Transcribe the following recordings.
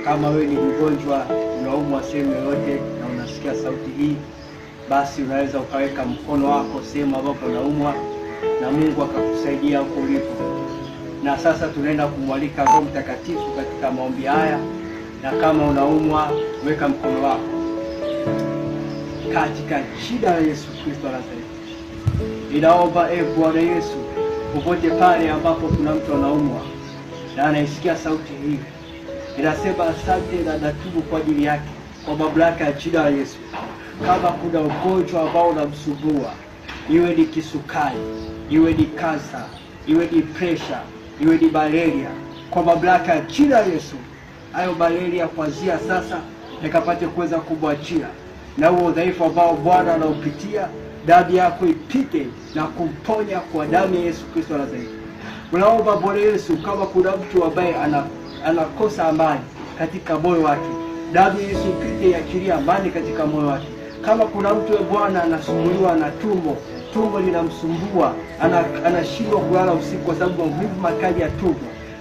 Kama wewe ni mgonjwa, unaumwa sehemu yoyote na unasikia sauti hii, basi unaweza ukaweka mkono wako sehemu ambapo unaumwa na Mungu akakusaidia huko ulipo. Na sasa tunaenda kumwalika Roho Mtakatifu katika maombi haya, na kama unaumwa weka mkono wako katika jina la Yesu Kristo wa Nazareti. Ninaomba e Bwana Yesu, popote pale ambapo kuna mtu anaumwa na anaisikia sauti hii, ninasema asante na natubu kwa ajili yake kwa mamlaka ya jina la Yesu. Kama kuna ugonjwa ambao unamsumbua, iwe ni kisukari, iwe ni kansa, iwe ni presha, iwe ni malaria, kwa mamlaka ya jina la Yesu, hayo malaria kuanzia sasa yakapate kuweza kumwachia, na huo udhaifu ambao Bwana anaupitia, damu yako ipite na kumponya kwa damu ya Yesu Kristo wa Nazareti. Unaomba Bwana Yesu, kama kuna mtu ambaye anakosa amani katika moyo wake, damu ya Yesu ipite iachilie amani katika moyo wake. Kama kuna mtu Bwana anasumbuliwa na tumbo, tumbo linamsumbua, anashindwa kulala usiku kwa sababu maumivu makali ya tumbo,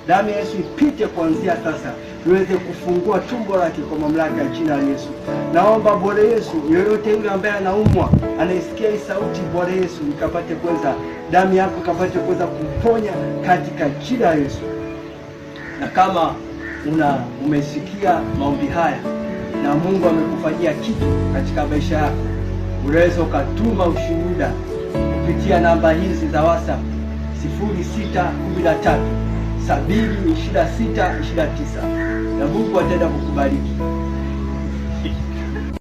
damu ya Yesu ipite kuanzia sasa iweze kufungua tumbo lake kwa mamlaka ya jina la Yesu. Naomba Bwana Yesu, yoyote yule ambaye anaumwa, anaisikia hii sauti, Bwana Yesu, ikapate kuweza, damu yako ikapate kuweza kumponya katika jina la Yesu. Na kama umesikia maombi haya na Mungu amekufanyia kitu katika maisha yako, unaweza ukatuma ushuhuda kupitia namba hizi za WhatsApp 0613 70 26 29, na Mungu ataenda kukubariki.